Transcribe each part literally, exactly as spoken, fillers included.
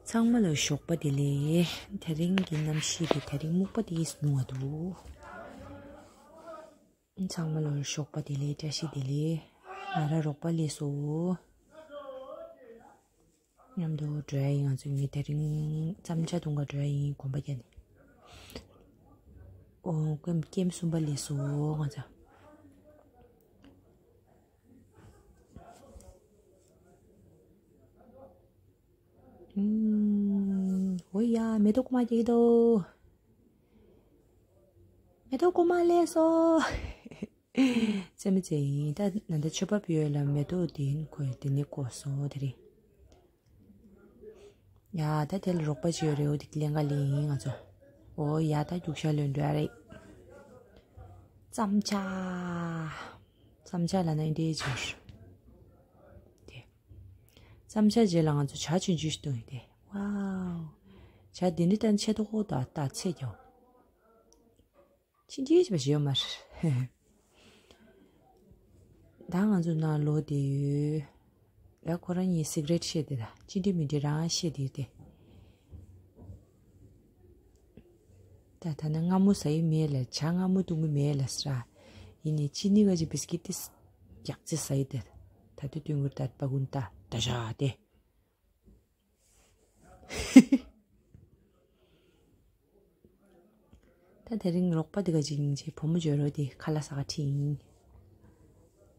ཚང་མ་ལ་ཞོགས་པ་བདེ་ལེགས། དེ་རིང་གི་གནམ་གཤིས་དེ་དེ་རིང་སྨུག་པ་དེ་སྣུ་བ་འདུག་ཚང་མ་ལ་ཞོགས་པ་བདེ་ལེགས། བཀྲ་ཤིས་བདེ་ལེགས། ང་རང་རོགས་པ་སླེབས་སོང་། མཉམ་དུ་འགྲོ་ཡ་ཡིན། ང་ཚོ་གཉིས་དེ་རིང་རྩམ་ཇ་འཐུང་ག་འགྲོ་ཡ་ཡིན། གོམ་པ་བརྒྱབ་ནས། ཨོ། ཀེམ་ཀེམ་གསུམ་པ་སླེབས་སོང་ང་ཚོ། ཨུམ། ཨོ་ཡ། མེ་ཏོག་རྐུ་མ་སྐྱེ་གི་འདུག་མེ་ཏོག་རྐུ་མ་སླེབས་སོང་། རྩེད་མོ་རྩེ་ཡིན། ད་ན་ད་ཆོས་པ་བུ་ཡོད་ལ་མེ་ཏོག་དེ་ཡིན། ཁོས་དེ་ནས་བཀོག་སོང་དེ་རིང་། ཡ། ད་དེ་ལ་རོགས་པ་ཅིག་ཡོད་རེད། འོ་དེ་ཀླན་ཀ་ལེན་ཡིན་ང་ཚོ། ཨོ་ཡ། ད་རྒྱུག་ཤར་ལོན་འགྲོ་ཡ་རེད། རྩམ་ཇ། རྩམ་ཇ་ལབ་ན་འདི་འདྲའི་ཅིག་རེད། དེ། རྩམ་ཇ་རྗེས་ལ་ང་ཚོ་ཇ་ཆུང་ཆུང་ཞིག་བཏུང་ཡིན་དེ། ཝའོ། ཇ་འདི་འདྲ་བཏང་ཆེ་ཏོག་ཏོག་ད་ད་ཚད་ཀྱང་ཕྱིན་ཅི་ཞིག་པ་ཞིག་ཡོད་མ་རེད། ད་ང་ཚོ་ནང་ལོག་བསྡད་ཡོད། ཡ། ཁོ་རང་གཉིས་སི་ག་རེཊ་བཤད་དེ། ད་ཅི་འདྲ་མི་འདྲ་རང་བཤད་དེ་དེ། ད་ད་ནི་མངར་མོ་ཟ་ཡི་མེད་ལ། ཇ་མངར་མོ་བཏུང་གི་མེད་ལ་ཟེར། ཡིན་ནའི་ཅི་ནི་ག་ཅི་བིས་ཀིཊ་དེ་རྒྱགས་ཚེ་ཟ་ཡི་དེ། ད་དུས་སྟོན་གུར་ད་པ་ཀུན་ད་ད་ཞག་དེ། ད་དེ་རིང་རོགས་པ་དེ་ག་ཅིག་ཡིན་ཅེ་བུ་མོ་ཇོ་རོ་དེ་ཁ་ལག་ཟ་ག་ཁྲིད་ཡིན།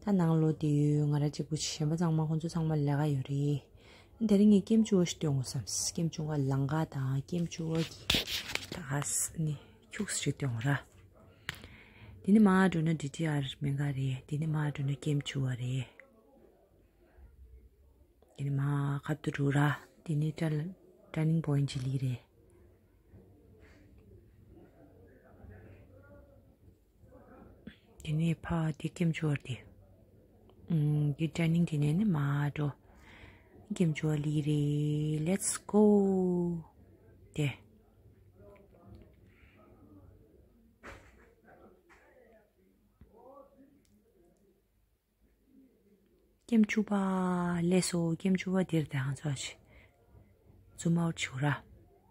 ད་ནང་ལོག་བསྡད་ཡོད། ང་རང་གཅིག་པུ། གཞན་པ་ཚང་མ་ཁོང་ཚོ་ཚང་མ་ལས་ཀ་ཡོད་རེད། དེ་རིང་ངས་ཀེམ་བཅུ་བ་ཞིག་བཏོན་དགོས་བསམས། ཀེམ་བཅུ་བ་ལང་ཀ་དང་ཀེམ་བཅུ་བ་གི་ད་ནི་ཁྱུགས་ཞིག་བཏོན་དགོས་ར། དེ་ནི་མར་འགྲོ་ན་ཌི་ཊི་ཨར་མེ་ག་རེད། དེ་ནི་མར་འགྲོ་ན་ཀེམ་བཅུ་བ་རེད། དེ་ནི་མར་ཁ་ཐུག་འགྲོ་ར། དེ་ནི་ཊར་ཊར་ནིང་པོ་ཡིན་ཊི་ཅིག་སླེབས་རེད། དེ་ནས་ཕ་དེ་ཀེམ་བཅུ་བ་དེ། ཨུམ། དེ་ཊར་ནིང་དེ་ནས་ནི་མར་འགྲོ། ཀེམ་བཅུ་བ་སླེབས་རེད། Let's go. དེ། ཀེམ་བཅུ་བ་སླེབས་སོང་། ཀེམ་བཅུ་བ་འདིར་དེ་ང་ཚོ་ཞིག་ཛུམ་ཨའུཊ་བྱེད་དགོས་ར།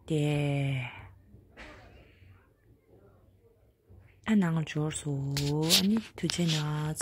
དེ། ཨ། ནང་འབྱོར་སོང་། ཨ་ནི་ཐུགས་རྗེ་གནང་